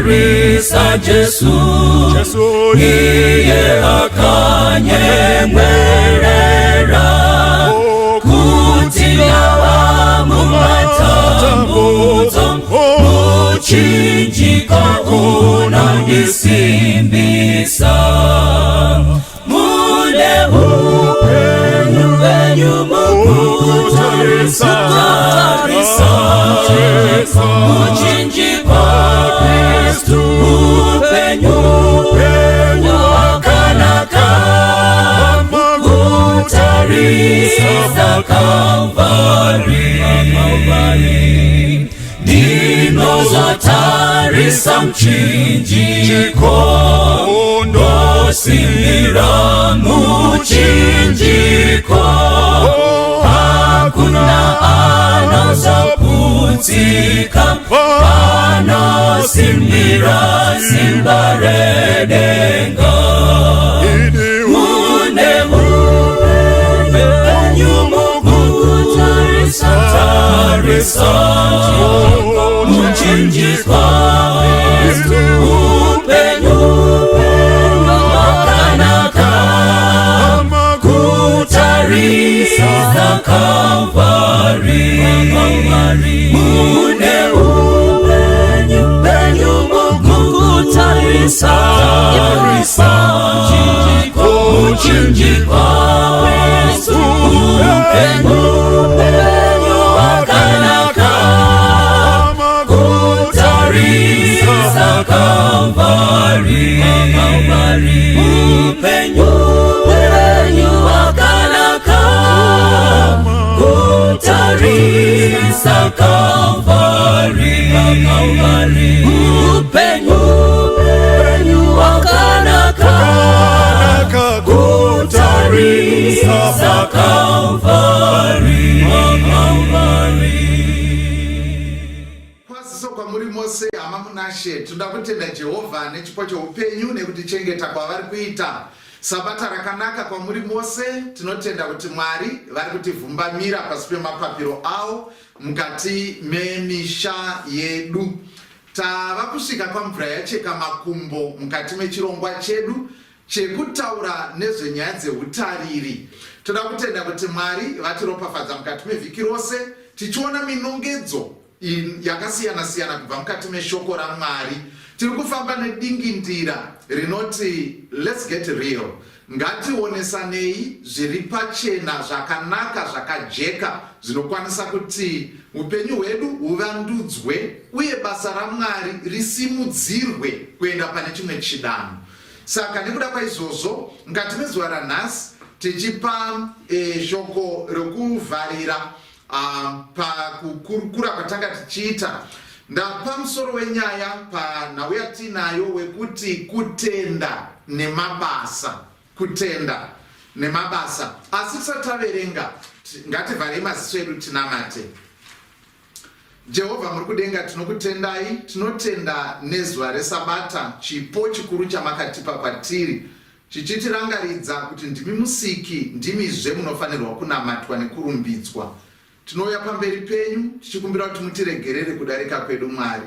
Kutarisa Jesu, Jesu iye akanyemwerera kuti ndava mumatambudzo, muchinjiko unondisimbisa. Mune upenyu penyu mukutarisa tarisa muchinjikwa Kristu, upenyu wakanaka kutarisa Kalvari. Ndinozotarisa muchinjiko, ndosimbira muchinjiko, hakuna anozoputsika panosimbira simba redenga. Mune upenyu mukutarisa tarisa muchinjikwa, upenyu wakanaka kutarisa Kalvari. Mune upenyu penyu mukutarisa tarisa muchinjikwa, upenyu wakanaka kutarisa Kalvari. Upenyu penyu wakanaka kutarisa Kalvari. Upenyu penyu wakanaka kutarisa Kalvari. Kwaziso kwamuri mose, hama munashe. Tinoda kutenda Jehovha nechipo cheupenyu nekutichengeta kwavari kuita. Sabata rakanaka kwamuri mose. Tinotenda kuti Mwari vari kutivhumbamira pasi pemapapiro avo mukati memisha yedu. Tava kusvika kwamvura yacheka makumbo mukati mechirongwa chedu chekutaura nezvenyaya dzeutariri. Toda kutenda kuti Mwari vatiropafadza mukati mevhiki rose tichiona minongedzo yakasiyana-siyana kubva mukati meshoko raMwari. Tiri kufamba nedingindira rinoti "Let's get real", ngationesanei zviri pachena, zvakanaka, zvakajeka, zvinokwanisa kuti upenyu hwedu huvandudzwe uye basa raMwari risimudzirwe kuenda pane chimwe chidanho. Saka nekuda kwaizvozvo, mukati mezuva ranhasi tichipa shoko rokuvharira pakukurukura kwatanga tichiita, ndapa musoro wenyaya panhau yatinayo wekuti "Kutenda nemabasa", kutenda nemabasa. Asi tisati taverenga, ngativharei maziso edu tinamate. Jehovha muri kudenga, tinokutendai. Tinotenda nezuva reSabata, chipo chikuru chamakatipa kwatiri, chichitirangaridza kuti ndimi Musiki, ndimizve munofanirwa kunamatwa nekurumbidzwa. Tinouya pamberi penyu tichikumbira kuti mutiregerere kudarika kwedu. Mwari,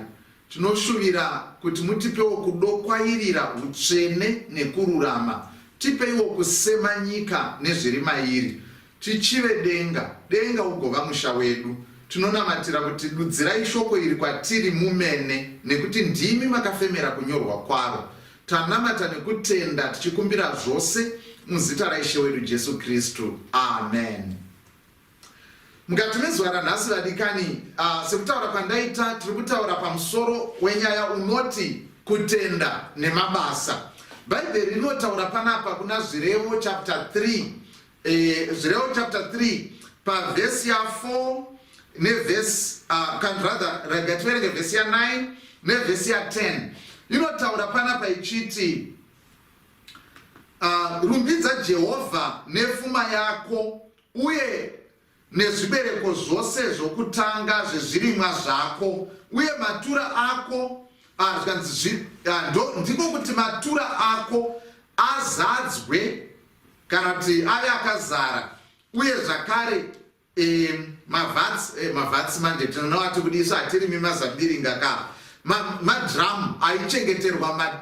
tinoshuvira kuti mutipewo kudokwairira utsvene nekururama. Tipeiwo kusema nyika nezviri mairi, tichive denga, denga ugova musha wedu. Tinonamatira kuti dudzirai shoko iri kwatiri mumene, nekuti ndimi makafemera kunyorwa kwaro. Tanamata nekutenda tichikumbira zvose muzita raIshe wedu Jesu Kristu, amen. Mukati mezuva ranhasi, vadikani, sekutaura kwandaita, tiri kutaura pamusoro wenyaya unoti "Kutenda nemabasa". Bhaibheri rinotaura panapa kuna Zvirevo chapter 3, Zvirevo chapter 3 pavhesi ya4 nevhesi, can rather rega tiverenge vhesi ya9 nevhesi ya10. Inotaura panapa ichiti, "Rumbidza Jehovha nefuma yako uye nezvibereko zvose zvokutanga zvezvirimwa zvako, uye matura ako, zvikanzi ndiko kuti matura ako azadzwe, kana kuti ave akazara." Uye zvakare mavhatsi, mavhatsi manje tinoati kuti isu hatirimi mazambiringa ka. Madrum aichengeterwa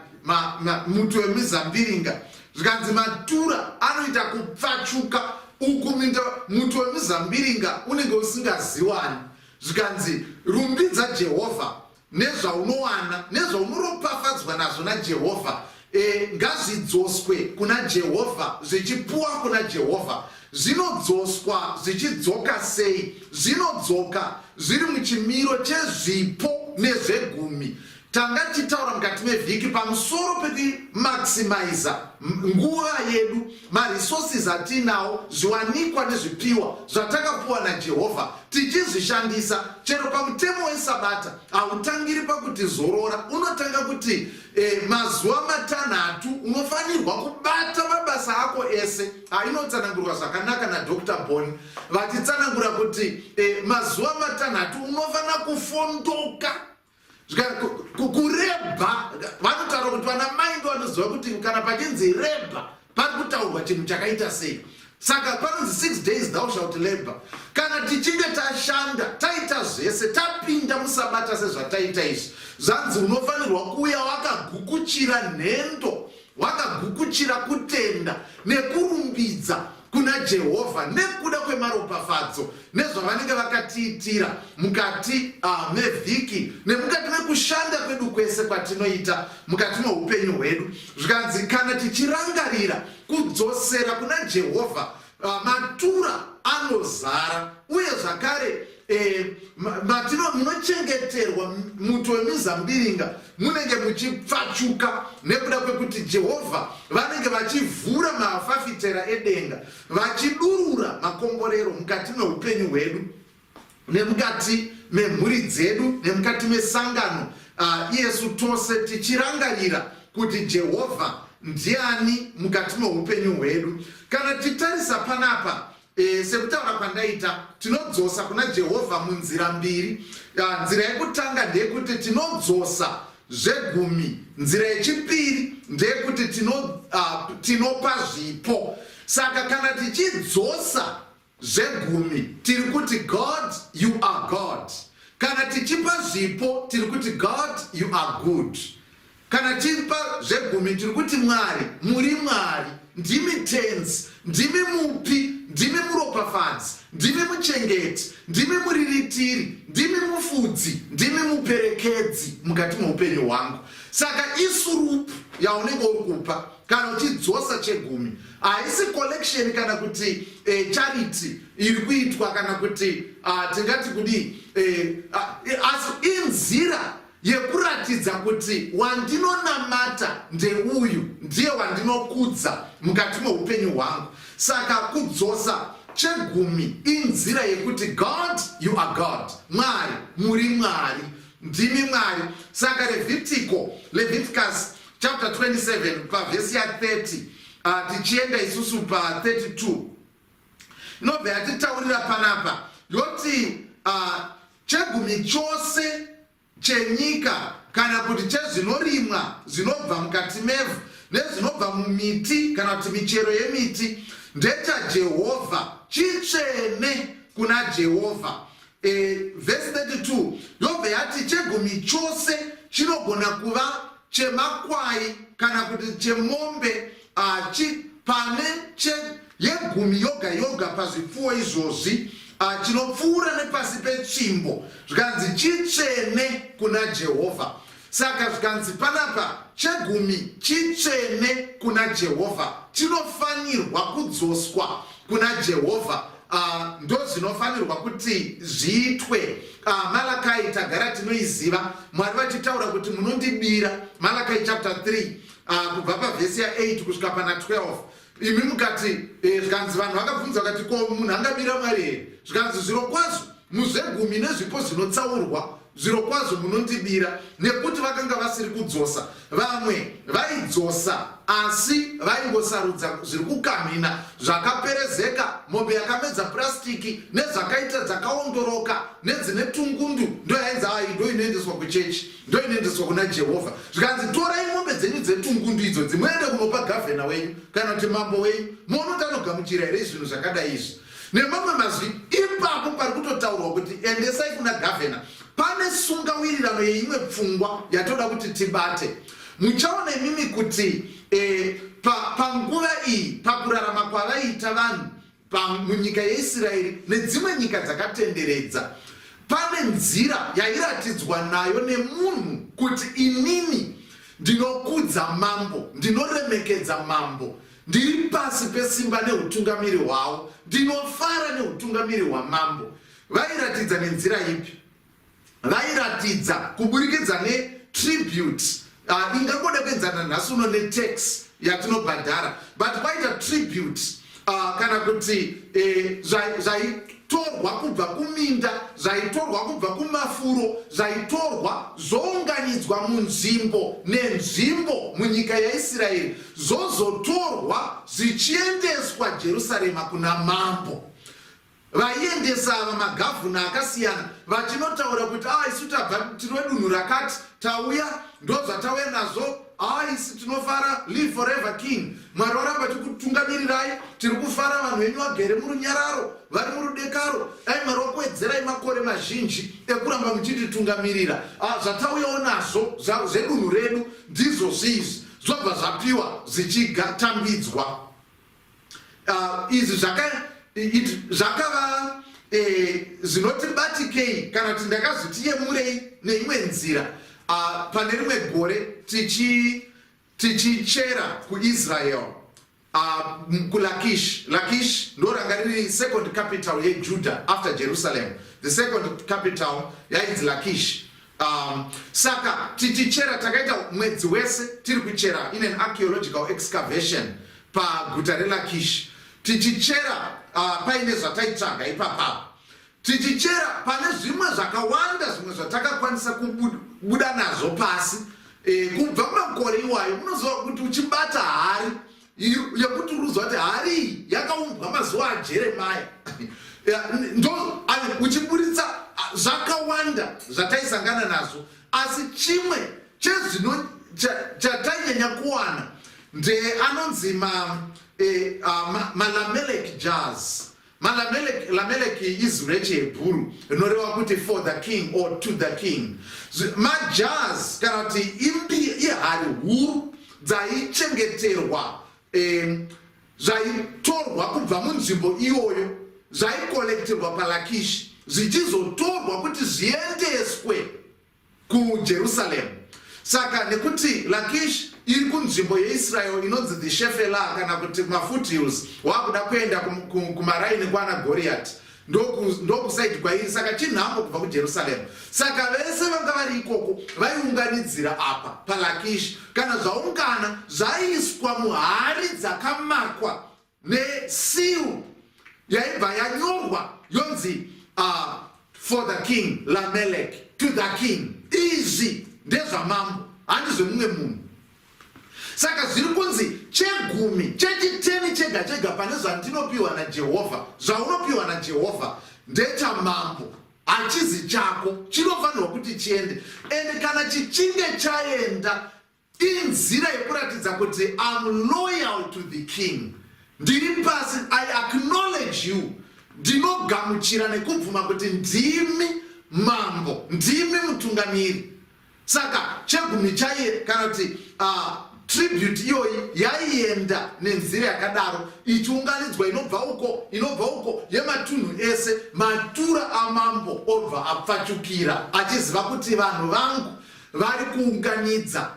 muti wemizambiringa. Zvikanzi matura anoita kupfachuka uku minda muti wemizambiringa unenge usingaziwani. Zvikanzi rumbidza Jehovha nezvaunowana nezvaunoropafadzwa nazvo naJehovha e, ngazvidzoswe kuna Jehovha zvichipuwa kuna Jehovha. Zvinodzoswa zvichidzoka sei? Zvinodzoka zviri muchimiro chezvipo nezvegumi. Tanga tichitaura mukati mevhiki pamusoro pekumaximiza nguva yedu, maresources atiinawo, zviwanikwa nezvipiwa zvatakapuwa naJehovha tichizvishandisa. Chero pamutemo weSabata hautangiri pakuti zorora, unotanga kuti e, mazuva matanhatu unofanirwa kubata mabasa ako ese. Ainotsanangurwa zvakanaka naDr Boni vachitsanangura kuti e, mazuva matanhatu unofanira kufondoka kurebha. Vanotaura kuti vana mai ndo vanoziva kuti kana pachinzi rebha pari kutaurwa chinhu chakaita sei. Saka panonzi 6 days thou shalt labor. Kana tichinge tashanda, taita zvese, tapinda musabata sezvataita izvi, zvanzi unofanirwa kuuya wakagukuchira nhendo, wakagukuchira kutenda nekurumbidza kuna Jehovha nekuda kwemaropafadzo nezvavanenge vakatiitira mukati mevhiki nemukati mekushanda kwedu kwese kwatinoita mukati meupenyu hwedu. Zvikanzi kana tichirangarira kudzosera kuna Jehovha, matura anozara, uye zvakare matino munochengeterwa muto wemizambiringa munenge muchipfachuka nekuda kwekuti Jehovha vanenge vachivhura mafafitera edenga vachidurura makomborero mukati meupenyu hwedu nemukati memhuri dzedu nemukati mesangano, iyesu tose tichirangarira kuti Jehovha ndiani mukati meupenyu hwedu. Kana titarisa panapa, sekutaura kwandaita, tinodzosa kuna Jehovha munzira mbiri. Nzira yekutanga ndeyekuti tinodzosa zvegumi. Nzira yechipiri ndeyekuti tinopa zvipo. Saka kana tichidzosa zvegumi tiri kuti God, you are God. Kana tichipa zvipo tiri kuti God, you are good. Kana tichipa zvegumi tiri kuti Mwari, muri Mwari, ndimi tenzi, ndimi mupi, ndimi muropafadzi, ndimi muchengeti, ndimi muriritiri, ndimi mufudzi, ndimi muperekedzi mukati meupenyu hwangu. Saka isurupu yaunenge uri kupa kana uchidzosa chegumi haisi collection kana kuti charity iri kuitwa kana kuti tingati kudii, asi inzira yekuratidza kuti wandinonamata ndeuyu, ndiye wandinokudza mukati meupenyu hwangu. Saka kudzosa chegumi inzira yekuti God, you are God, Mwari, muri Mwari, ndimi Mwari. Saka Leviticus chapter 27 pavhesi ya30, tichienda isusu pa32, inobva yatitaurira panapa yoti chegumi chose chenyika kana kuti chezvinorimwa zvinobva mukati mevhu nezvinobva mumiti kana kuti michero yemiti ndechaJehovha, chitsvene kuna Jehovha. Vhesi 32 yobva yati chegumi chose chinogona kuva chemakwai kana kuti chemombe, pane yegumi yoga yoga pazvipfuwo izvozvi chinopfuura nepasi petsvimbo, zvikanzi chitsvene kuna Jehovha. Saka zvikanzi panapa chegumi chitsvene kuna Jehovha, chinofanirwa kudzoswa kuna Jehovha. Ndo zvinofanirwa kuti zviitwe. Malakai tagara tinoiziva, Mwari vachitaura kuti munondibira. Malakai chapter 3, kubva pavhesi ya8 kusvika pana 12. Imi mukati, zvikanzi vanhu vakabvunza vakati, ko munhu angabira Mwari here? Zvikanzi zviro kwazvo muzvegumi nezvipo zvinotsaurwa zviro kwazvo munondibira. Nekuti vakanga vasiri kudzosa. Vamwe vaidzosa asi vaingosarudza zviri kukamhina, zvakaperezeka, mombe yakamedza purasitiki nezvakaita dzakaondoroka nedzine tungundu, ndo yainzi ai ndo inoendeswa kuchechi, ndo inoendeswa kuna Jehovha. Zvikanzi torai mombe dzenyu dzetungundu idzodzi muende kunopa gavhena wenyu kana kuti mambo wenyu, muone kuti anogamuchira here zvinhu zvakadai izvi. Nemamwe mazwi, ipapo pari kutotaurwa kuti endesai kuna gavhena. Pane sungawirirano yeimwe pfungwa yatoda kuti tibate. Muchaona imimi kuti e, pa, panguva iyi pakurarama kwavaiita vanhu munyika yeIsraeri nedzimwe nyika dzakatenderedza, pane nzira yairatidzwa nayo nemunhu kuti inini ndinokudza mambo, ndinoremekedza mambo, ndiri pasi pesimba neutungamiri hwavo, ndinofara neutungamiri hwamambo. Vairatidza nenzira ipi? Vairatidza kuburikidza netribute ingangoda kuenzana nhasi uno netax yatinobhadhara, but kwaita tribute kana kuti zvaitorwa kubva kuminda, zvaitorwa kubva kumafuro, zvaitorwa zvounganidzwa munzvimbo nenzvimbo munyika yaIsraeri, zvozotorwa zvichiendeswa Jerusarema kuna mambo. Vaiendesa ava magavhuna akasiyana vachinotaura kuti ah, isu tabva tiri wedunhu rakati, tauya, ndozvatauya nazvo. Ah, isu tinofara, live forever king, Mwari varamba tikutungamirirai, tiri kufara, vanhu venyu vagere murunyararo, vari murudekaro, dai Mwari wakuwedzerai makore mazhinji ekuramba muchititungamirira. Ah, zvatauyawo nazvo zvedunhu redu ndizvo zviizvi, zvobva zvapiwa zvichigatambidzwa. Izvi zvakava zvinoti batikei kana kuti ndakazviti yemurei neimwe nzira. Pane rimwe gore tichichera kuIsrael, kuLakish. Lakish ndo ranga riri second capital yeJudah after Jerusalem. The second capital yainzi Lakish. Saka tichichera, takaita mwedzi wese tiri kuchera in an archaeological excavation paguta reLakish, tichichera paine zvataitsvaga ipapapo. Tichichera pane zvimwe zvakawanda, zvimwe zvatakakwanisa kubuda nazvo pasi kubva mumakore iwayo. Munoziva kuti uchibata hari yekuti uri kuti hari iyi yakaumbwa mazuva aJeremaya, ndo uchiburitsa zvakawanda zvataisangana nazvo. Asi chimwe chezvino chatainyanya kuwana nde anonzi malamelek jars. Malamelek, Lamelek izwi rechiHebhuru rinoreva kuti for the king or to the king. Majars kana kuti imbi ihari huru dzaichengeterwa zvaitorwa kubva munzvimbo iyoyo, zvaikolekterwa paLakishi zvichizotorwa kuti zviendeswe kuJerusalem. Saka nekuti Lakish iri kunzvimbo yeIsrael inonzi the Shefela kana kuti mafoothills, wakuda kuenda kumaraini kwana Goriat, ndokusaidi kwairi, saka chinhambo kubva kuJerusalem. Saka vese vanga vari ikoko vaiunganidzira apa paLakish. Kana zvaungana, zvaiswa muhari dzakamakwa neseal yaibva yanyorwa yonzi for the king Lamelek, to the king. Izvi ndezvamambo, handi zvemumwe munhu. Saka zviri kunzi chegumi, chechiteni chega chega pane zvandinopiwa naJehovha, zvaunopiwa naJehovha, ndechamambo, hachizi chako, chinofanirwa kuti chiende. Ende kana chichinge chaenda, inzira yekuratidza kuti am loyal to the king, ndiri pasi, I acknowledge you, ndinogamuchira nekubvuma kuti ndimi mambo, ndimi mutungamiri. Saka chegumi chaiye kana kuti tribute iyoyi yaienda nenzira yakadaro, ichiunganidzwa, inobva uko, inobva uko, yematunhu ese. Matura amambo obva apfachukira achiziva kuti vanhu vangu vari kuunganidza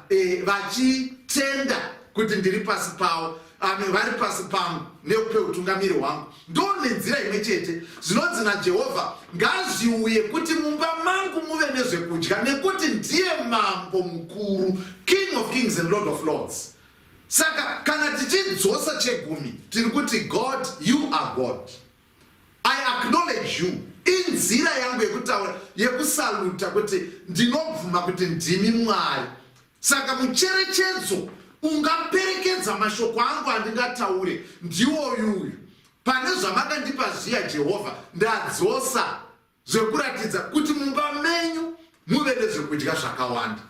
vachitenda kuti ndiri pasi pavo, ame vari pasi pangu nepeutungamiri hwangu. Ndo nenzira imwe chete zvinonzi naJehovha, ngazviuye kuti mumba mangu muve nezvekudya, nekuti ndiye mambo mukuru, King of kings and Lord of lords. Saka kana tichidzosa chegumi, tiri kuti, God, you are God, I acknowledge you. Inzira yangu yekutaura, yekusaluta kuti ndinobvuma kuti ndimi Mwari. Saka mucherechedzo ungaperekedza mashoko angu andingataure ndiwoyuyu: pane zvamakandipa zviya, Jehovha, ndadzosa zvekuratidza kuti mumba menyu muve nezvekudya zvakawanda.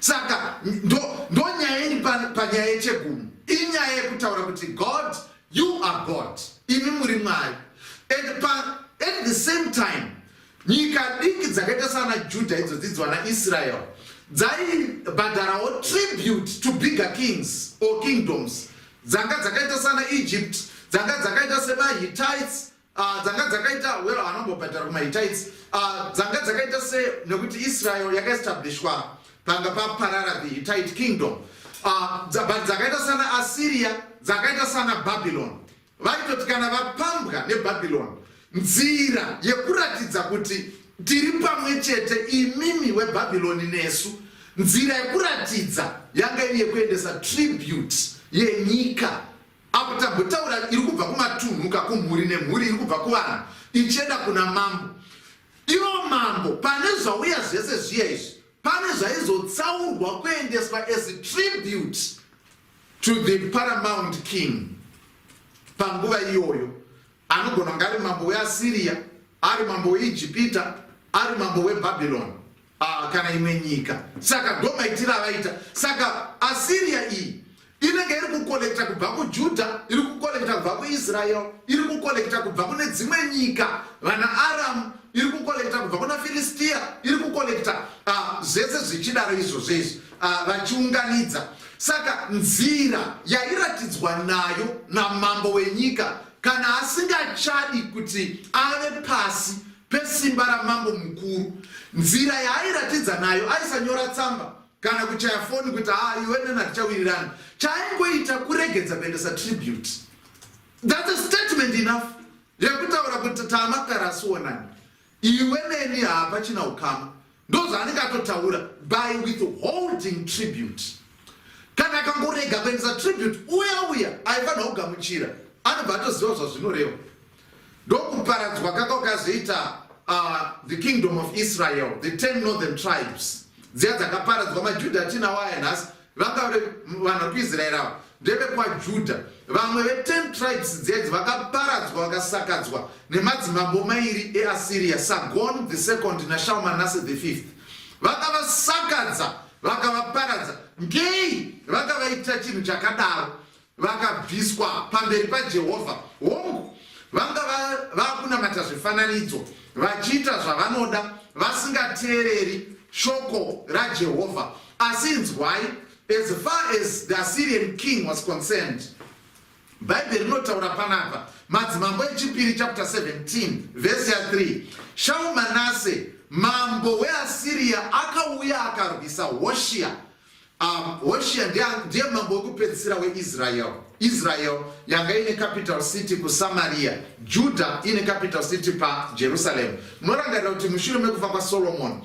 Saka ndo nyaya iri panyaya yechegumi. Inyaya yekutaura kuti, God, you are God, imi muri Mwari. And at the same time Nyika diki dzakaita sana Judah idzo dzidzo ana Israel dzaibhadharawo tribute to bigger kings or kingdoms dzanga dzakaita sana Egypt, dzanga dzakaita semaHittites, dzanga dzakaita, well, anombobhadhara kumaHittites, dzanga dzakaita se, nekuti Israel yakaestablishwa panga paparara the Hittite kingdom, but dzakaita sana Assyria, dzakaita sana Babylon. Vaitoti kana vapambwa neBabylon, nzira yekuratidza kuti tiri pamwe chete imimi weBhabhironi nesu, nzira yekuratidza yanga iri yekuendesa tribute yenyika. Apo tambotaura iri kubva kumatunhuka, kumhuri nemhuri, iri kubva kuvanhu ichienda kuna mambo. Ivo mambo, pane zvauya zvese zviya izvi, pane zvaizotsaurwa kuendeswa as tribute to the paramount king panguva iyoyo. Anogona kunge ari mambo weAssyria, ari mambo weIjipita, ari mambo weBhabhironi, kana imwe nyika. Saka ndo maitiro avaita. Saka Assyria iyi inenge iri kukolekta kubva kuJudha, iri kukolekta kubva kuIsrael, iri kukolekta kubva kune dzimwe nyika, vana Aramu, iri kukolekta kubva kuna Filistia, iri kukolekta, zvese zvichidaro izvozvo izvi, vachiunganidza. Saka nzira yairatidzwa nayo namambo wenyika kana asingachadi kuti ave pasi pesimba ramambo mukuru, nzira yaairatidza nayo, aisanyora tsamba kana kuchaya foni kuti ha, iwe nena tichawirirana. Chaaingoita kuregedza kuendesa tribute. That's a statement enough yekutaura kuti taamakara asionani, iwe neni hapachina ukama. Ndo zvaanenge atotaura by withholding tribute. Kana akangorega kuendesa tribute, uya uya aifanira kugamuchira anobva atoziva zvazvinoreva. Ndokuparadzwa kaka kwakazoita the kingdom of Israel, the 10 northern tribes dziya dzakaparadzwa. MaJudha atinawo aya nhasi, vanga vari vanhu vari kuIsraeri ava ndevekwaJudha. Vamwe ve10 tribes dzedzi vakaparadzwa, vakasakadzwa nemadzimambo mairi eAssyria, Sargon the Second naShalmaneser the Fifth. Vakavasakadza, vakavaparadza. Ngei vakavaita chinhu chakadaro? Vakabviswa pamberi paJehovha. Hongu, vanga vakunamata zvifananidzo, vachiita zvavanoda, vasingateereri shoko raJehovha. Asi inzwai, as far as the Assyrian king was concerned, Bhaibheri rinotaura panapa, Madzimambo Echipiri chapter 17 vhesi ya3: Shalmanase mambo weAsiriya akauya akarwisa Hoshia. Hoshia ndiye mambo wekupedzisira weIsrael. Israel yanga ine capital city kuSamaria, Juda ine capital city paJerusalem. Munorangarira kuti mushure mekufa kwaSolomon,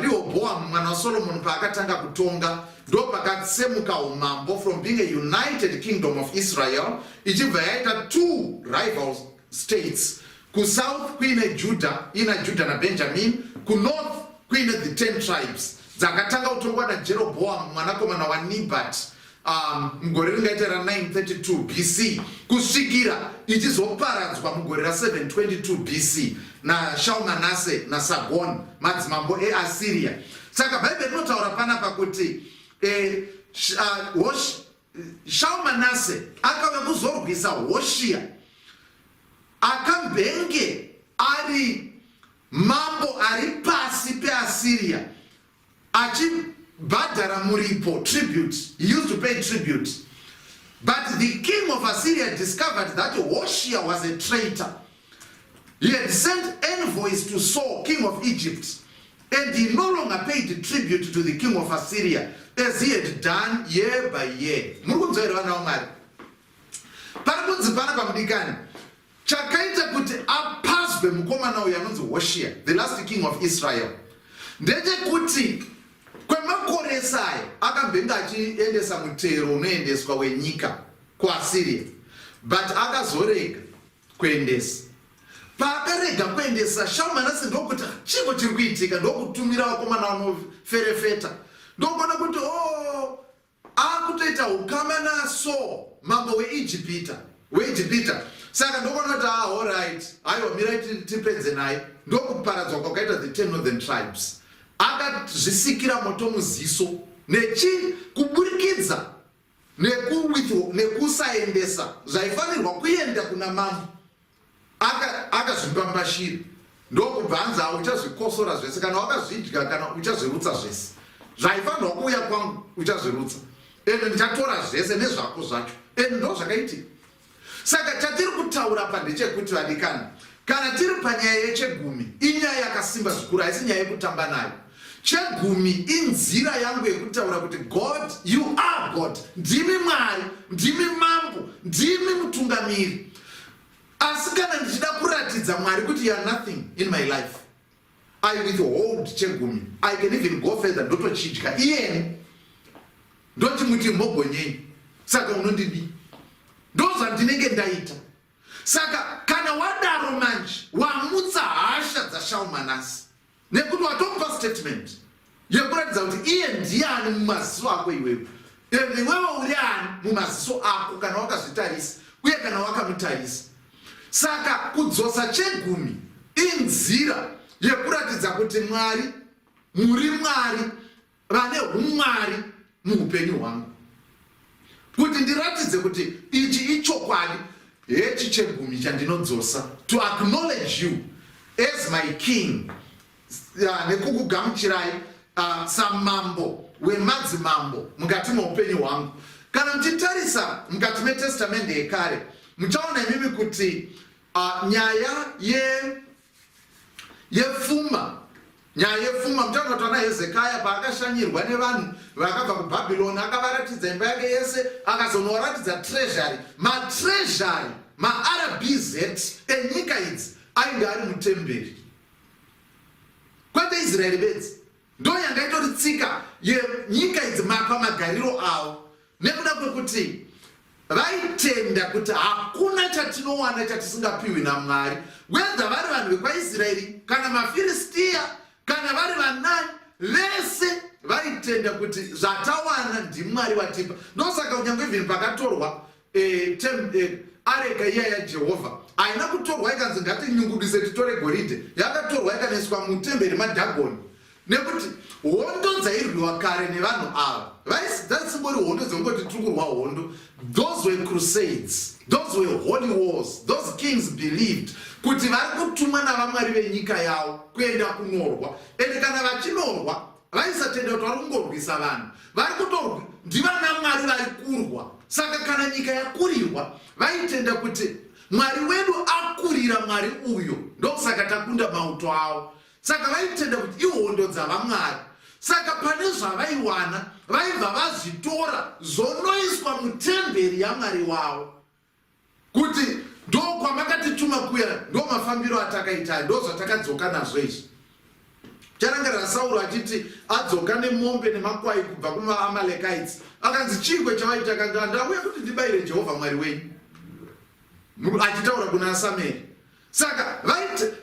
Rehoboam mwana waSolomon paakatanga kutonga, ndo pakatsemuka umambo from being a united kingdom of Israel ichibva yaita two rival states. KuSouth kuine Juda, ina Juda naBenjamin, kuNorth kuine the 10 tribes dzakatanga kutongwa naJeroboam mwanakomana waNebat, mugore ringaita ra932 BC, kusvikira ichizoparadzwa mugore ra722 BC naShalmanase naSargon, madzimambo eAssyria. Saka Bhaibheri rinotaura panapa kuti Shalmanase akauya kuzorwisa Hoshia, akambenge ari mambo ari pasi peAssyria achibhadhara muripo, tribute. He used to pay tribute, but the king of Assyria discovered that Hoshea was a traitor. He had sent envoys to Saul, king of Egypt, and he no longer paid tribute to the king of Assyria as he had done year by year. Muri kunzwa here, vana vaMwari? Pari kunzi pana pamudikani, chakaita kuti apazwe mukomana uyu anonzi Hoshea, the last king of Israel, ndechekuti kwemakore esaya akambenge achiendesa mutero unoendeswa wenyika kuAssyria, but akazorega kuendesa. Paakarega kuendesa, Shalmanase ndokuti, "Chiko chiri kuitika?" Ndokutumira vakomana vanoferefeta, ndokuona kuti o oh, akutoita ukama naSo, mambo weIjipita. Saka ndokuona kuti, ah, alright, aiwa, mirai tipedze naye. Ndokuparadzwa kwakaita the 10 northern tribes. Akazvisikira moto muziso nechi kuburikidza nekusaendesa zvaifanirwa kuenda kuna mambo. Akazvipambashira. Ndokubva anzi uchazvikosora zvese kana wakazvidya kana uchazvirutsa zvese. Zvaifanirwa kuuya kwangu uchazvirutsa. Ende ndichatora zvese nezvako zvacho. Ende ndozvakaitika. Saka chatiri kutaura apa ndechekuti vadikani, kana tiri panyaya yechegumi, inyaya yakasimba zvikuru, haisi nyaya yekutamba nayo. Chegumi inzira yangu yekutaura kuti God, you are God, ndimi Mwari, ndimi Mambo, ndimi mutungamiri. Asi kana ndichida kuratidza Mwari kuti you are nothing in my life, I withhold chegumi. I can even go further, ndotochidya iyeni, ndochimuti mogonyei, saka unondidii? Ndozvandinenge ndaita. Saka kana wadaro manje wamutsa hasha dzaShalmanasi, nekuti watomupa statement yekuratidza kuti iye ndiani mumaziso ako iwewe, and iwewe uri ani mumaziso ako kana wakazvitarisa uye kana wakamutarisa. Saka kudzosa chegumi inzira yekuratidza kuti Mwari, muri Mwari vane umwari muupenyu hwangu, kuti ndiratidze kuti ichi ichokwadi hechi chegumi chandinodzosa, to acknowledge you as my king, nekukugamuchirai samambo wemadzimambo mukati meupenyu hwangu. Kana muchitarisa mukati metestamende yekare, muchaona imimi kuti nyaya yepfuma, nyaya yepfuma, muchaona kuti vana Hezekaya paakashanyirwa nevanhu vakabva kuBhabhironi, akavaratidza imba yake yese, akazonovaratidza treasury, matreasury, maRBZ enyika idzi ainge ari mutemberi, kwete Israeri bedzi. Ndo yanga itori tsika yenyika idzi pamagariro avo, nekuda kwekuti vaitenda kuti hakuna chatinowana chatisingapiwi naMwari, whether vari vanhu vekwaIsraeri kana maFiristiya kana vari vanani, vese vaitenda kuti zvatawana ndiMwari watipa. Ndosaka kunyange even pakatorwa areka iya yaJehovha, haina kutorwa ikanzi ngatinyungudise titore goridhe. Yakatorwa ikanoiswa mutemberi maDhagoni, nekuti hondo dzairwiwa kare nevanhu ava dzaitsimbori hondo dzekungoti tiri kurwa hondo. Those were crusades, those were holy wars. Those kings believed kuti vari kutumwa navamwari venyika yavo kuenda kunorwa, ende kana vachinorwa vaisatenda kuti vari kungorwisa vanhu, vari kutorwa ndivana Mwari vari kurwa. Saka kana nyika yakurirwa, vaitenda kuti Mwari wedu akurira Mwari uyo, ndokusaka takunda mauto avo. Saka vaitenda kuti ihondo dzavamwari. Saka pane zvavaiwana vaibva vazvitora zvonoiswa mutemberi yaMwari wavo, kuti ndo kwamakatituma kuya, ndo mafambiro atakaita, ndo zvatakadzoka nazvo izvi. Charangarira Sauro achiti adzoka nemombe nemakwai kubva kumaAmalekites, akanzi chingwe chavaita, kanga ndauya kuti ndibayire Jehovha Mwari wenyu, achitaura kuna Samueri. Saka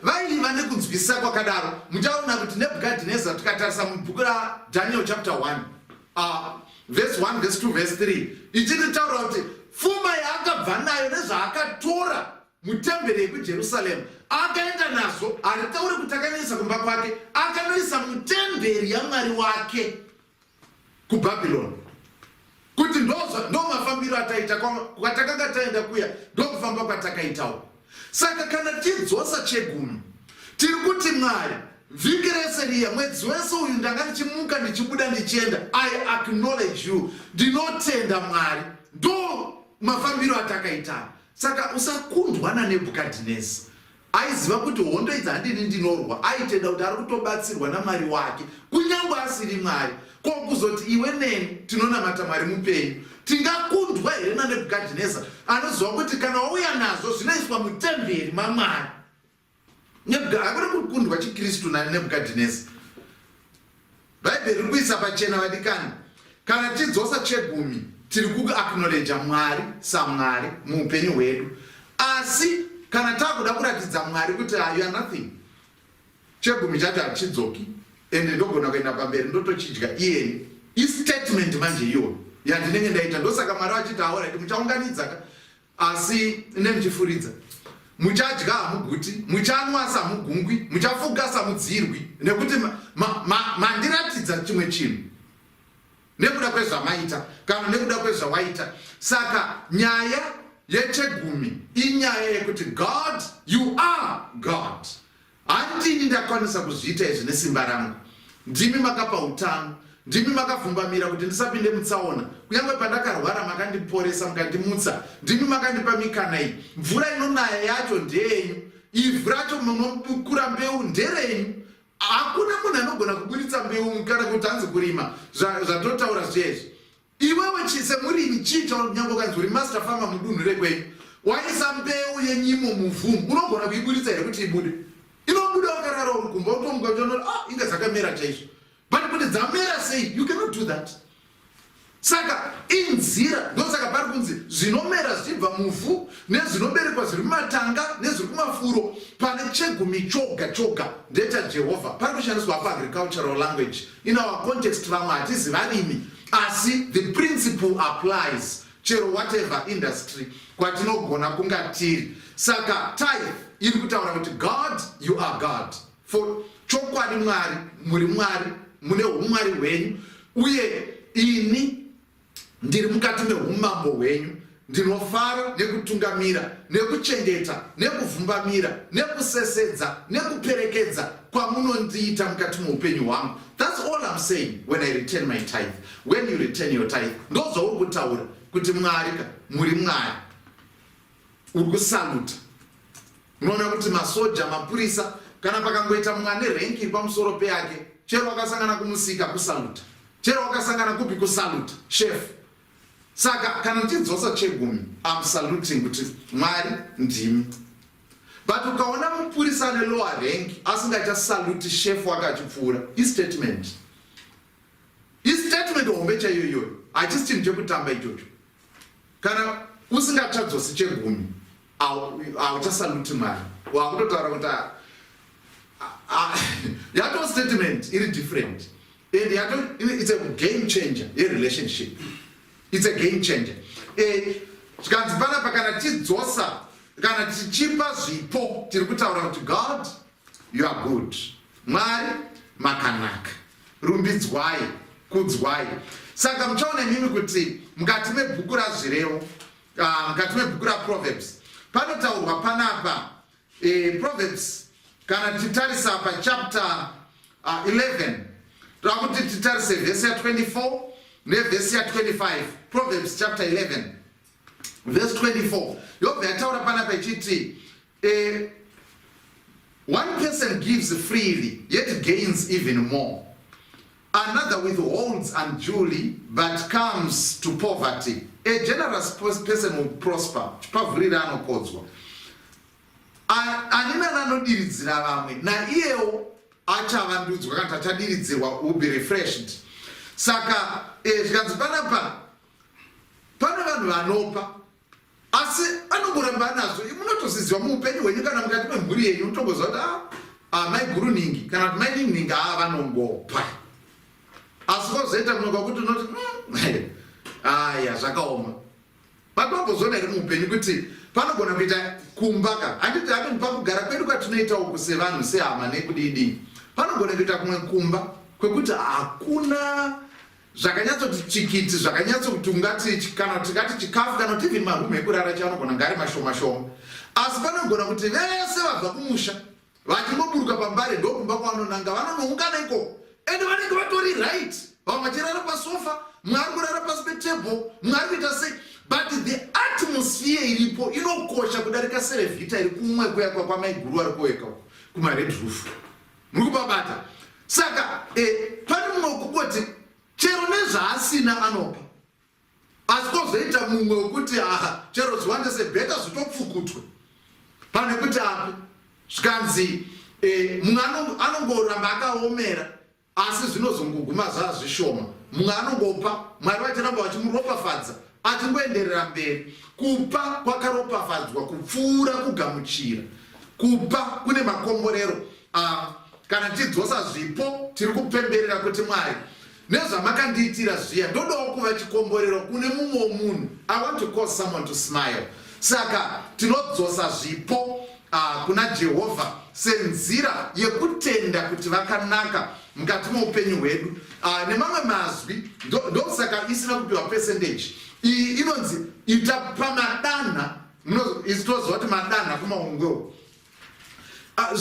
vaiva nekunzwisisa kwakadaro. Muchaona kuti Nebhukadhineza, tikatarisa mubhuku raDaniel chapter 1, verse 1, verse 2, verse 3, ichititaura kuti pfuma yaakabva nayo nezvaakatora mutemberi yekuJerusarema akaenda nazvo, haritauri kuti akanoisa kumba kwake, akanoisa mutemberi yaMwari wake kuBhabhironi, kuti ndo mafambiro ataita kwatakanga taenda kuya, ndokufamba kwatakaitawo. Saka kana tichidzosa chegumi, tiri kuti Mwari, vhiki rese riya, mwedzi wese uyu, ndanga ndichimuka, ndichibuda, ndichienda, I acknowledge you, ndinotenda Mwari, ndo mafambiro atakaita. Saka usakundwa naNebhukadhineza. Aiziva kuti hondo idzi handini ndinorwa, aitenda kuti ari kutobatsirwa naMwari wake kunyange asiri Mwari. Ko kuzoti iwe neni tinonamata Mwari mupenyu, tingakundwa here naNebhukadhineza anoziva kuti kana wauya nazvo zvinoiswa mutemberi maMwari? Hakuna kukundwa chiKristu naNebhukadhineza. Bhaibheri riri kuisa pachena, vadikani, kana tichidzosa chegumi tiri kuacknowledja Mwari saMwari muupenyu hwedu. Asi kana takuda kuratidza Mwari kuti you are nothing, chegumi chacho hachidzoki, ende ndogona kuenda pamberi ndotochidya iyeni. Istatement manje iyoyo yandinenge ndaita. Ndosaka Mwari vachiti, alright, muchaunganidza ka, asi nemuchifuridza, muchadya hamuguti, muchanwa asi hamugungwi, muchafuga asi hamudzirwi, nekuti mandiratidza chimwe chinhu nekuda kwezvamaita kana nekuda kwezvawaita. Saka nyaya yechegumi inyaya yekuti God, you are God. Handini ndakwanisa kuzviita izvi nesimba rangu. Ndimi makapa utano, ndimi makavhumbamira kuti ndisapinde mutsaona. Kunyange pandakarwara makandiporesa mukandimutsa. Ndimi makandipa mikana iyi. Mvura inonaya yacho ndeyenyu, ivhu racho munobukura mbeu nderenyu. Hakuna munhu anogona kuburitsa mbeu kana kuti hanzi kurima zvatotaura zviya izvi. Iwewe chi semurimi chii chauri kunyange ukanzi uri master farmer mudunhu rekwenyu waisa mbeu yenyimo muvhu unogona kuiburitsa here kuti ibude? Inobuda wakarara uri kumba utomuka uchiona kuti ah inga dzakamera chaizvo but kuti dzamera sei you cannot do that. Saka inzira ndosaka pari kunzi zvinomera zvichibva muvhu nezvinoberekwa zviri mumatanga nezviri kumafuro pane chegumi choga choga ndechaJehovha. Pari kushandiswa apa agricultural language In our context vamwe hatizi varimi asi the principle applies chero whatever industry kwatinogona kunga tiri. Saka tithe iri kutaura kuti God you are God. For chokwadi Mwari muri Mwari mune humwari hwenyu uye ini Ndiri mukati meumambo hwenyu, ndinofara nekutungamira, nekuchengeta, nekuvhumbamira, nekusesedza, nekuperekedza kwamunondiita mukati meupenyu hwangu. That's all I'm saying when I return my tithe. When you return your tithe, ndozvauri kutaura kuti Mwari ka, muri Mwari. Uri kusaluta. Unoona kuti masoja, mapurisa, kana pakangoita mumwe ane rank iri pamusoro peyake, chero wakasangana kumusika kusaluta. Chero wakasangana kupi kusaluta, chef. Saka kana ndichidzosa chegumi, I'm saluting kuti Mwari ndimi. But ukaona mupurisa ane lower rank asingachasaluti chef wake achipfuura, istatement. Istatement hombe chaiyo iyoyo. Hachisi chinhu chekutamba ichocho. Kana usingachadzosi chegumi, hauchasaluti Mwari. Wakutotaura kuti yato statement iri different. And yato it's a game changer yerelationship. It's a game changer. Eh, zvikanzi panapa kana tichidzosa kana tichipa zvipo tiri kutaura kuti God You are good. Mwari makanaka. Rumbidzwai, kudzwai. Saka muchaona imimi kuti mukati mebhuku raZvirevo, mukati mebhuku raProverbs, panotaurwa panapa eh, Proverbs kana titarisa pachapter 11 toda kuti titarise vhesi ya24 nevhesi ya25 Proverbs chapter 11 verse 24 yobva yataura panapa ichiti eh, one person gives freely yet gains even more another withholds unduly but comes to poverty a generous person will prosper chipavhurira anokodzwa ani nani anodiridzira vamwe naiyewo achavandudzwa kana kuti achadiridzirwa will be refreshed saka eh, zvikanzi panapa Pane vanhu vanopa asi anongoramba anazvo. Munotozviziva muupenyu hwenyu kana mukati memhuri yenyu unotongoziva kuti ah, ah, mai guru nhingi kana kuti mai nhingi haa vanongopa asi kozoita kumwe kwakuti unoti aya zvakaoma but wambozoona here muupenyu kuti panogona kuita kumba ka handiti hapi pakugara kwedu kwatinoita uku sevanhu sehama nekudidii panogona kuita kumwe kumba kwekuti hakuna Zvakanyatsoti tsvikiti zvakanyatsokuti ungati kana tikati chikafu kana kuti even maroom ekurara chaanogona nga ari mashoma shoma asi panogona kuti vese vabva kumusha vachingoburuka pambare ndokumba kwavanonanga vanonoungana ikoko ende vanenge vatori right vamwe vachirara pasofa mumwe ari kurara pasi petable mumwe ari kuita sei but the atmosphere iripo inokosha kudarika serevhita iri kumwe kuya kwamaiguru ari kuweka kumared roof Muri kupabata. Saka eh, pane mumwe wekungoti chero nezvaasina anopa asi kozoita mumwe wekuti aha chero zviwande sebheta zvitopfukutwe pane kuti ape zvikanzi eh, mumwe anongoramba akaomera asi zvinozongoguma zvaa zvishoma mumwe anongopa mwari vachiramba vachimuropafadza achingoenderera mberi kupa kwakaropafadzwa kupfuura kugamuchira kupa kune makomborero kana tichidzosa zvipo tiri kupemberera kuti mwari nezvamakandiitira zviya ndodawo kuva chikomborero kune mumwe womunhu i want to cause someone to smile saka tinodzosa zvipo kuna jehovha senzira yekutenda kuti vakanaka mukati meupenyu hwedu nemamwe mazwi ndosaka isina kupiwa percentage iyi inonzi ita pamadanha isu toziva kuti madanha kumaungwe uko. Ah,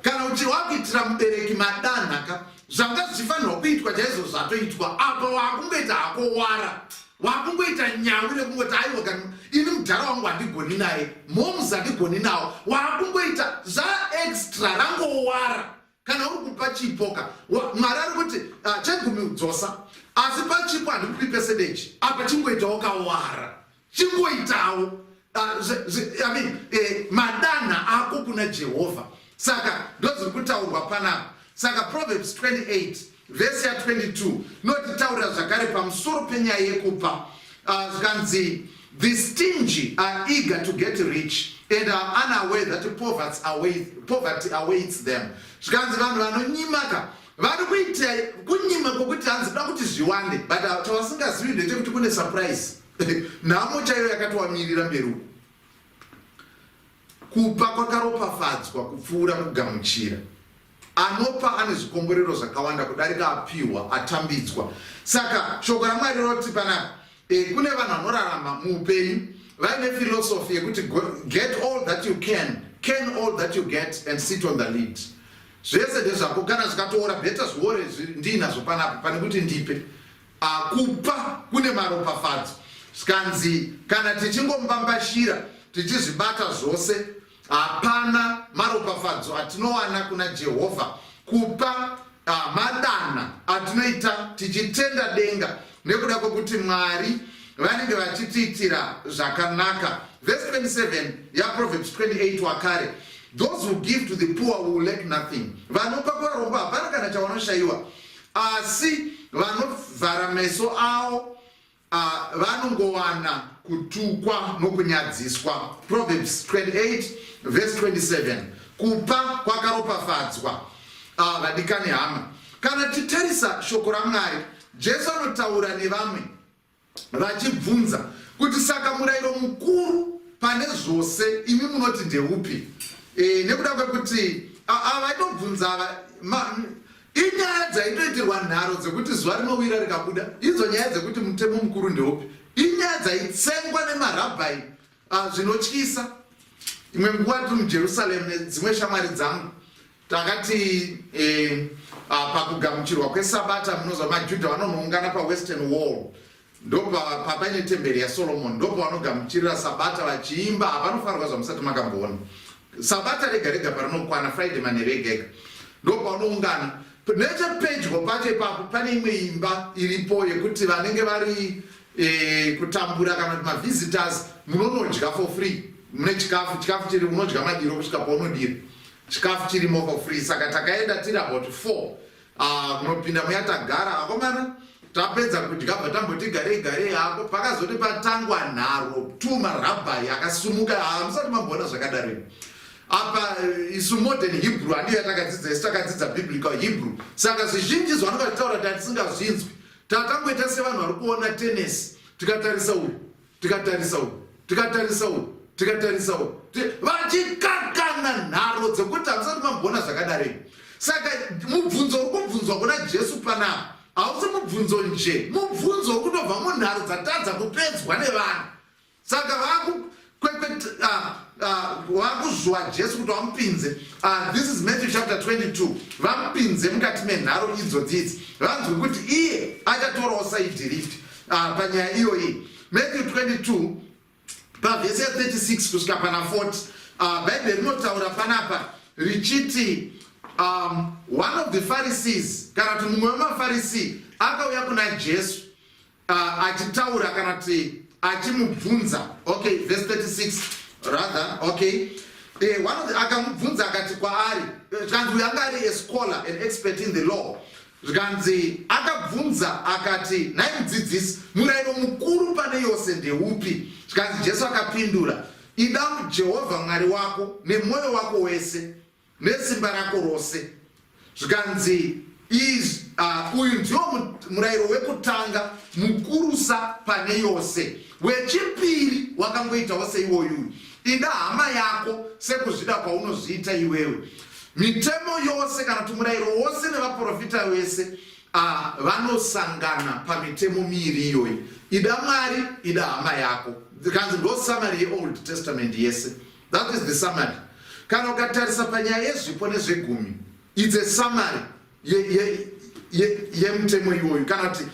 kana kuti wakuitira mubereki madanha ka, zvanga zvichifanirwa kuitwa chaizvo zvatoitwa apa, wakungoita hako wara, wakungoita nyawi nekungoti aiwa, kana ini mudhara wangu handigoni naye, moms handigoni nawo, wakungoita zvaextra, rangowara. Kana uri kupa chipoka, Mwari ari kuti chegumi udzosa, asi pachipo handikupi percentage apa, chingoitawo kawara, chingoitawo I mean, madanha ako kuna Jehovha. Saka ndozviri kutaurwa panapa. Saka Proverbs 28 vhesi ya22 inotitaurira zvakare pamusoro penyaya yekupa. Zvikanzi, "The stingy are eager to get rich and are unaware that poverty awaits them." Zvikanzi vanhu vanonyimaka vari kuita kunyima kwokuti hanzi da kuti zviwande, but chavasingazivi ndechekuti kune surprise, nhamo chaiyo yakatowamirira mberi uku. Kupa kwakaropafadzwa kupfuura kugamuchira. Anopa ane zvikomborero zvakawanda kudarika apiwa, atambidzwa. Saka shoko raMwari roti panapa kune vanhu vanorarama muupenyu vaine philosophy yekuti get all that you can all that you get and sit on the lid. Zvese ndezvako, kana zvikatoora, better zviore ndiinazvo panapa pane kuti ndipe. Kupa kune maropafadzo. Zvikanzi kana tichingombambashira, tichizvibata zvose, hapana maropafadzo atinowana kuna Jehovha. Kupa madana atinoita tichitenda denga nekuda kwekuti Mwari vanenge vachitiitira zvakanaka. Vhesi 27 yaProverbs 28 wakare, "Those who give to the poor will lack nothing." Vanopa kuvarombo hapana kana chavanoshayiwa, asi vanovhara meso avo vanongowana kutukwa nokunyadziswa. Proverbs 28 verse 27, kupa kwakaropafadzwa. Vadikani hama, kana titarisa shoko raMwari, Jesu anotaura nevamwe vachibvunza kuti, "Saka murayiro mukuru pane zvose imi munoti ndeupi?" Nekuda kwekuti avaitobvunza ava inyaya dzaitoitirwa nharo dzekuti zuva rinowira rikabuda. Idzo nyaya dzekuti mutemo mukuru ndeupi inyaya dzaitsengwa nemarabhai zvinotyisa. Imwe nguva tiri muJerusaremu nedzimwe shamwari dzangu, takati pakugamuchirwa kwesabata, munozva maJudha vanonoungana paWestern Wall, ndopapaine temberi yaSolomon, ndopavanogamuchirira sabata vachiimba. Havanofanirwa zvamusati makamboona. Sabata rega rega parinokwana, Friday manheru ega ega, ndopavanoungana. Nechepedyo pacho ipapo pane imwe imba iripo yekuti vanenge vari kutambura kana kuti mavisitors munonodya for free. Mune chikafu, chikafu chiri, unodya madiro kusvika paunodira, chikafu chirimo for free. Saka takaenda tiri about four kunopinda muya, tagara. Akomana, tapedza kudya, bva tamboti garei garei hako. Pakazoti patangwa nharo, tu marabhai akasumuka, hamusati mamboona zvakadaro apa. Isu modern Hebrew handiyo yatakadzidza, isu takadzidza biblical Hebrew. Saka zvizhinji zvavanenge vachitaura tatisingazvinzwi, tatangoita sevanhu vari kuona tenesi, tikatarisa uyu, tikatarisa uyu, tikatarisa uyu, tikatarisa uyu, vachikakana nharo dzekuti hamusati mamboona zvakadaro. Saka mubvunzo uri kubvunzwa kuna Jesu panapa hausi mubvunzo nje, mubvunzo uri kutobva munharo dzatadza kupedzwa nevanhu. Saka vakuzwa Jesu kuti vamupinze. This is Matthew chapter 22. Vamupinze mukati menharo idzodzi idzi, vanzwe kuti iye achatorawo side ripi panyaya iyoyi. Matthew 22 pavhesi ya36 kusvika pana 40, Bhaibheri rinotaura panapa richiti one of the Pharisees, kana kuti mumwe wemaFarisi, akauya kuna Jesu achitaura kana kuti achimubvunza. Okay, verse 36 rather. Okay, one of the, akamubvunza akati kwaari, zvikanzi uyu anga ari a scholar, an expert in the law. Zvikanzi akabvunza akati, "Nhai mudzidzisi, murayiro mukuru pane yose ndeupi?" Zvikanzi Jesu akapindura, "Ida Jehovha Mwari wako nemwoyo wako wese nesimba rako rose." Zvikanzi uyu ndiwo murayiro wekutanga mukurusa pane yose. Wechipiri wakangoitawo seiwoyuyu, ida hama yako sekuzvida kwaunozviita iwewe. Mitemo yose, kana kuti murayiro wose nevaprofita vese, vanosangana pamitemo miiri iyoyi, ida Mwari, ida hama yako. Kanzi ndo summary yeOld Testament yese. That is the summary. Kana tichitarisa shoko raMwari, Kana ukatarisa panyaya yezvipo nezvegumi, it's a summary yemutemo iwoyu, kana kuti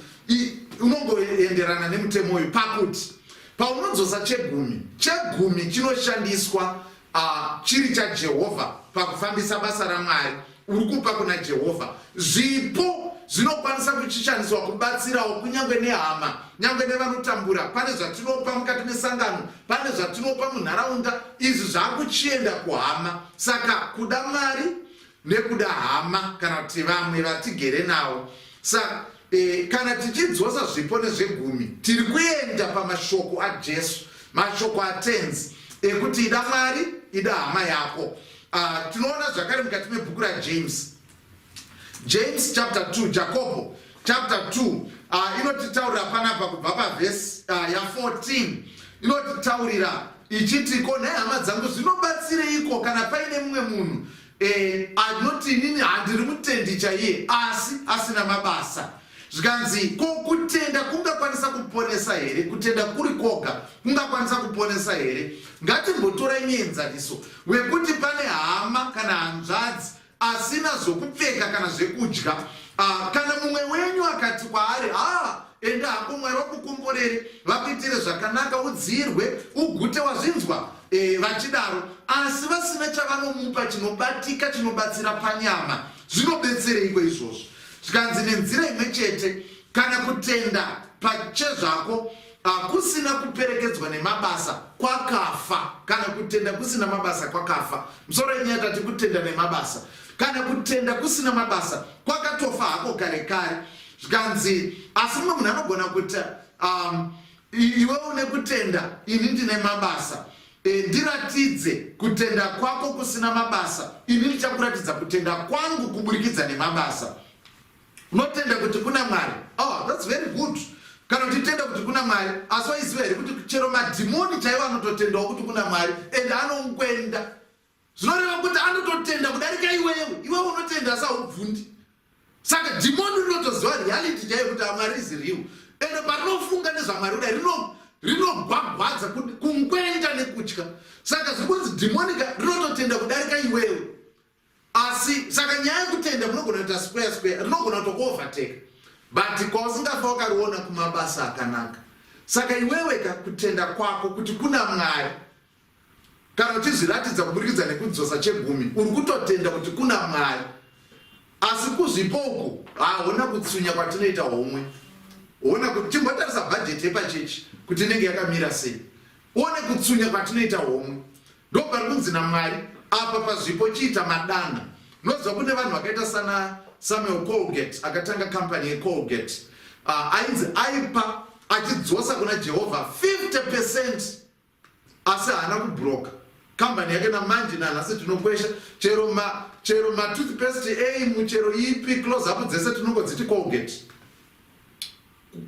unongoenderana nemutemo uyu pakuti paunodzosa chegumi, chegumi chinoshandiswa chiri chaJehovha pakufambisa basa raMwari. Uri kupa kuna Jehovha. Zvipo zvinokwanisa kuchishandiswa kubatsirawo kunyange nehama, nyange nevanotambura. Pane zvatinopa mukati mesangano, pane zvatinopa munharaunda, izvi zvakuchienda kuhama. Saka kuda Mwari nekuda hama kana kuti vamwe vatigere navo. Saka kana tichidzosa zvipo nezvegumi, tiri kuenda pamashoko aJesu, mashoko aTenzi ekuti ida Mwari, ida hama yako. Tinoona zvakare mukati mebhuku raJames, James chapter 2, Jacobo chapter 2, inotitaurira panapa kubva pavhesi ya14, inotitaurira ichiti, "Ko nhai hama dzangu, zvinobatsireiko kana paine mumwe munhu anoti, inini handiri mutendi chaiye, asi asina mabasa?" Zvikanzi, "Ko kutenda kungakwanisa kuponesa here? Kutenda kuri kwoga kungakwanisa kuponesa here?" Ngatimbotorai muenzaniso wekuti pane hama kana hanzvadzi asina zvokupfeka kana zvekudya. Kana mumwe wenyu akati kwaari, "Ha, enda hako, Mwari vakukomborere, vakuitire zvakanaka, udzirwe, ugute, wazvinzwa?" Vachidaro asi vasina chavanomupa chinobatika, chinobatsira panyama, zvinobetsereiko izvozvo? Zvikanzi, "Nenzira imwe chete, kana kutenda pachezvako kusina kuperekedzwa nemabasa, kwakafa." Kana kutenda kusina mabasa kwakafa. Musoro yenyaya tati kutenda nemabasa. Kana kutenda kusina mabasa kwakatofa hako kare kare. Zvikanzi, asi mumwe munhu anogona kuti, "Iwe une kutenda, ini ndine mabasa. Ndiratidze kutenda kwako kusina mabasa, ini ndichakuratidza kutenda kwangu kuburikidza nemabasa. Unotenda kuti kuna Mwari. Oh, that's very good kana uchitenda kuti kuna Mwari, asi waiziva here kuti chero madhimoni chaivo anototendawo kuti kuna Mwari and anongwenda? Zvinoreva kuti anototenda kudarika iwewe. Iwewe unotenda asi haubvundi. Saka dhimoni rinotoziva reality chaiyo kuti aMwari is real, ende parinofunga nezvaMwari kudai rinogwagwadza kungwenda nekutya. Saka zviri kunzi dhimonika rinototenda kudarika iwewe. Asi saka nyaya yekutenda munogona kuita square square, rinogona kutokuovertake, but kwausingafa wakariona kumabasa akanaka. Saka iweweka kutenda kwako kuti kuna Mwari, kana uchizviratidza kuburikidza nekudzosa chegumi, uri kutotenda kuti kuna Mwari. Asi kuzvipo uku, haona kutsunya kwatinoita homwe. Ona kuti chimbotarisa bhajeti yepachechi kuti inenge yakamira sei, uone kutsunya kwatinoita homwe. Ndo pari kunzi naMwari apa pazvipo chiita madanha. Unoziva kune vanhu vakaita sana Samuel Colgate, akatanga kambani yeColgate. Ainzi aipa achidzosa kuna Jehovha 50%, asi haana kubroka kambani yake. Namanje nanhasi tinokwesha chero matoothpaste ei, muchero ipi, Close Up dzese tinongodziti Colgate.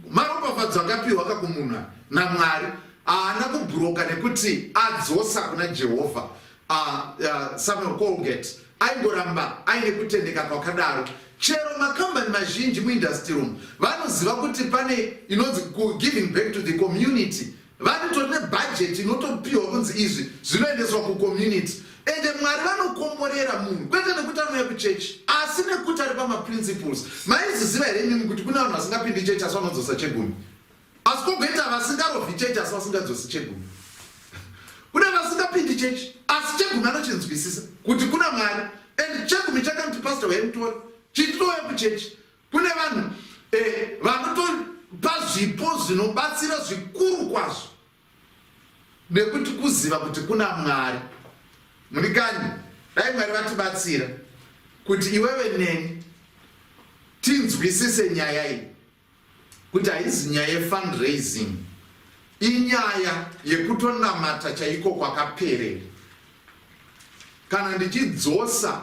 Maropafadzo akapiwa kakumunhu naMwari, haana kubhuroka nekuti adzosa kuna Jehovha. Samuel Colgate aingoramba aine kutendeka kwakadaro. Chero makambani mazhinji muindustry umu vanoziva kuti pane inonzi giving back to the community. Vanotori nebhajeti inotopiwa kunzi izvi zvinoendeswa kucommunity. Ende Mwari vanokomborera munhu kwete nekuti anouya kuchechi, asi nekuti ari pamaprinciples. Maizviziva here imimi kuti kune vanhu vasingapindi chechi asi vanodzosa chegumi? Asi kwogoita vasingarovhi chechi asi vasingadzosi chegumi. Kune vasingapindi chechi asi chegumi anochinzwisisa kuti kuna Mwari, and chegumi chakanti pastor wemutori chitouya kuchechi. Kune vanhu vanotopa zvipo zvinobatsira zvikuru kwazvo nekuti kuziva kuti kuna Mwari. Munikani, dai Mwari vatibatsira kuti iwewe neni tinzwisise nyaya iyi, kuti haizi nyaya yefundraising, inyaya yekutonamata chaiko kwakaperera. Kana ndichidzosa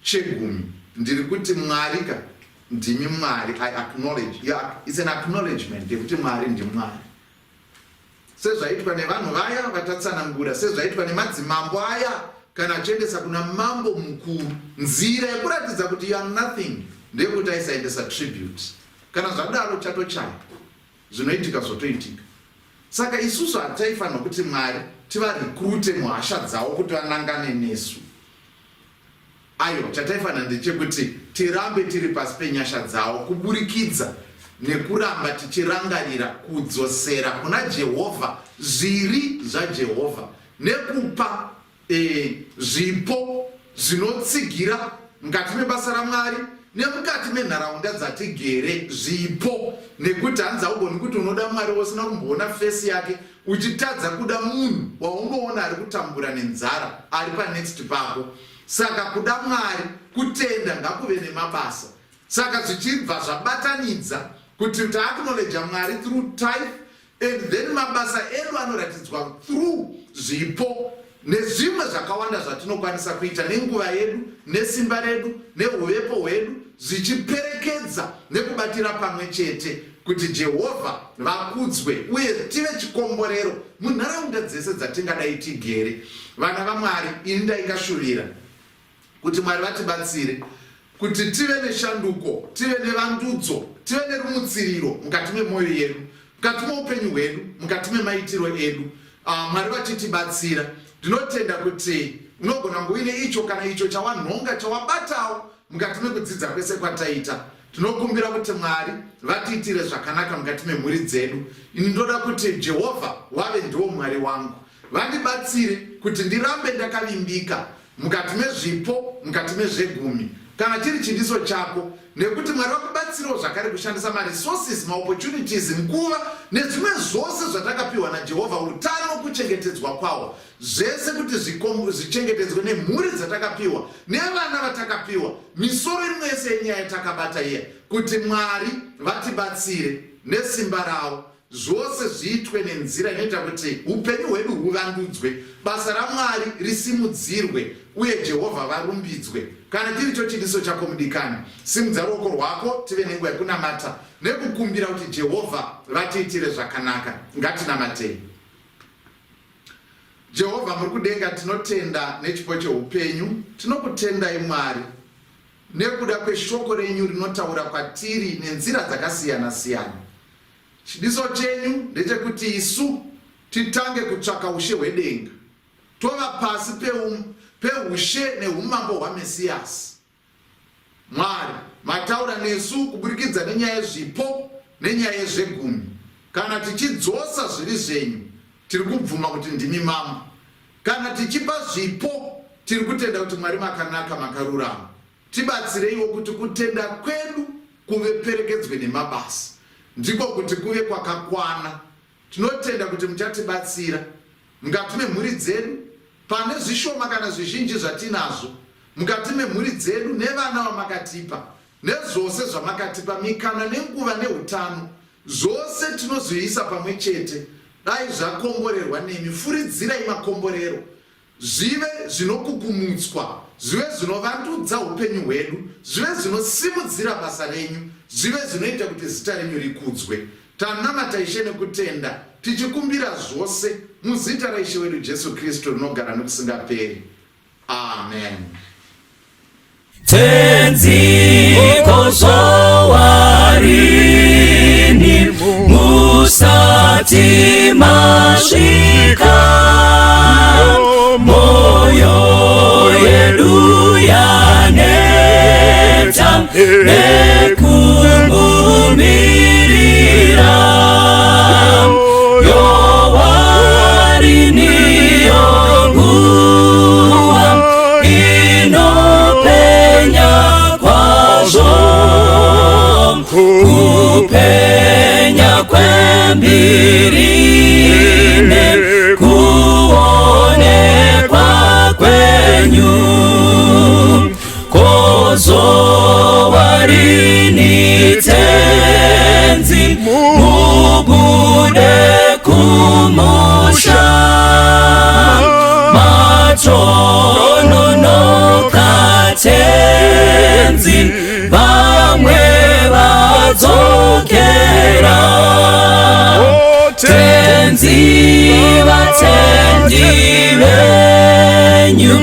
chegumi, ndiri kuti, "Mwari ka, ndimi Mwari." I acknowledge. Yeah, it's an acknowledgement yekuti Mwari ndiMwari, sezvaitwa nevanhu vaya vatatsanangura, sezvaitwa nemadzimambo aya kana achiendesa kuna mambo mukuru. Nzira yekuratidza kuti you are nothing ndeyekuti aisaendesa tribute. Kana zvadaro, chatochaya, zvinoitika zvotoitika. Saka isusu hataifanirwa kuti Mwari tivarecruite muhasha dzavo kuti vanangane nesu. Aiwa, chataifanira ndechekuti tirambe tiri pasi penyasha dzawo kuburikidza nekuramba tichirangarira kudzosera kuna Jehovha zviri zvaJehovha nekupa e, zvipo zvinotsigira mukati mebasa raMwari nemukati menharaunda dzatigere zvipo nekuti hanzi haugoni kuti unoda Mwari usina kumboona fesi yake uchitadza kuda munhu waunoona ari kutambura nenzara ari panext pako. Saka kuda Mwari kutenda ngakuve nemabasa. Saka zvichibva zvabatanidza kuti taacknowledja Mwari through tithe and then mabasa edu anoratidzwa through zvipo nezvimwe zvakawanda zvatinokwanisa kuita nenguva yedu nesimba redu neuvepo hwedu zvichiperekedza nekubatira pamwe chete kuti Jehovha vakudzwe uye tive chikomborero munharaunda dzese dzatingadai tigere. Vana vaMwari, ini ndaingashuvira kuti Mwari vatibatsire kuti tive neshanduko, tive nevandudzo, tive nerumutsiriro mukati memwoyo yedu, mukati meupenyu hwedu, mukati memaitiro edu. Mwari vachitibatsira. Ndinotenda kuti unogona kunge uine icho kana icho chawanhonga, chawabatawo mukati mekudzidza kwese kwataita. Tinokumbira kuti Mwari vatiitire zvakanaka mukati memhuri dzedu. Ini ndoda kuti Jehovha wave ndiwo Mwari wangu. Vandibatsire kuti ndirambe ndakavimbika mukati mezvipo, mukati mezvegumi, kana chiri chidiso chako, nekuti Mwari vakubatsirewo zvakare kushandisa maresources, maopportunities, nguva nezvimwe zvose zvatakapiwa naJehovha, utano, kuchengetedzwa kwawo, zvese kuti zvichengetedzwe nemhuri dzatakapiwa nevana vatakapiwa, misoro imwe yese yenyaya yatakabata iya, kuti Mwari vatibatsire nesimba ravo. Zvose zviitwe nenzira inoita kuti upenyu hwedu huvandudzwe, basa raMwari risimudzirwe, uye Jehovha varumbidzwe. Kana chiricho chidiso chako mudikani, simudza ruoko rwako tive nenguva yekunamata nekukumbira kuti Jehovha vatiitire zvakanaka. Ngatinamatei. Jehovha muri kudenga, tinotenda nechipo cheupenyu. Tinokutendai Mwari nekuda kweshoko renyu rinotaura kwatiri nenzira dzakasiyana-siyana. Chidiso chenyu ndechekuti isu titange kutsvaka ushe hwedenga, tova pasi peushe neumambo hwaMesiyasi. Mwari, mataura nesu kuburikidza nenyaya yezvipo nenyaya yezvegumi. Kana tichidzosa zviri zvenyu, tiri kubvuma kuti ndimi mambo. Kana tichipa zvipo, tiri kutenda kuti Mwari makanaka, makarurama. Tibatsireiwo kuti kutenda kwedu kuveperekedzwe nemabasa, ndiko kuti kuve kwakakwana. Tinotenda kuti muchatibatsira mukati memhuri dzedu pane zvishoma kana zvizhinji zvatinazvo mukati memhuri dzedu nevana vamakatipa nezvose zvamakatipa, mikana nenguva neutano, zvose tinozviisa pamwe chete. Dai zvakomborerwa nemi. Furidzirai makomborero zvive zvinokukumutswa, zvive zvinovandudza upenyu hwedu, zvive zvinosimudzira basa renyu, zvive zvinoita kuti zita renyu rikudzwe. Tanamata Ishe nekutenda, tichikumbira zvose muzita raIshe wedu Jesu Kristu rinogara nokusingaperi. Amen. Tenzi kozowarini musati masvika moyo yedu yaneta nekumumirira yowarini yonguva inopenya kwazvo kupenya kwembiri nekuonekwa kwenyu Kozowa rini tenzi mubude kumusha matononoka tenzi vamwe vadzokera tenzi vatendi venyu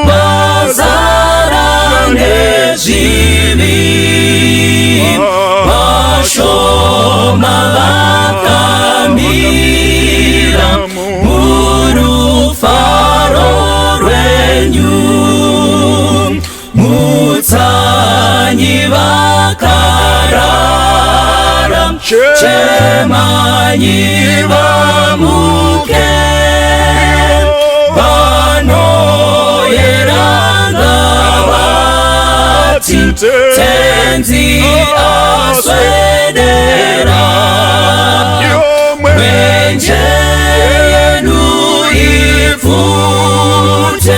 vazara nezvivi vashoma vakamira murufaro rwenyu. Chemanyi vamuke, vanoyera ngavati Tenzi aswedera. Mwenje yenu ipfute,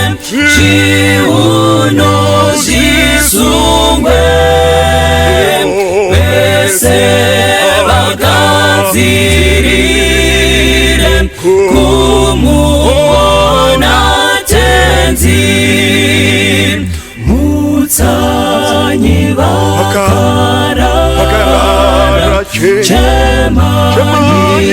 zviuno zvisungwe, vese vagadzirire kumuona Tenzi. Mutsanyi vakarara, Vakarara, chemanyi.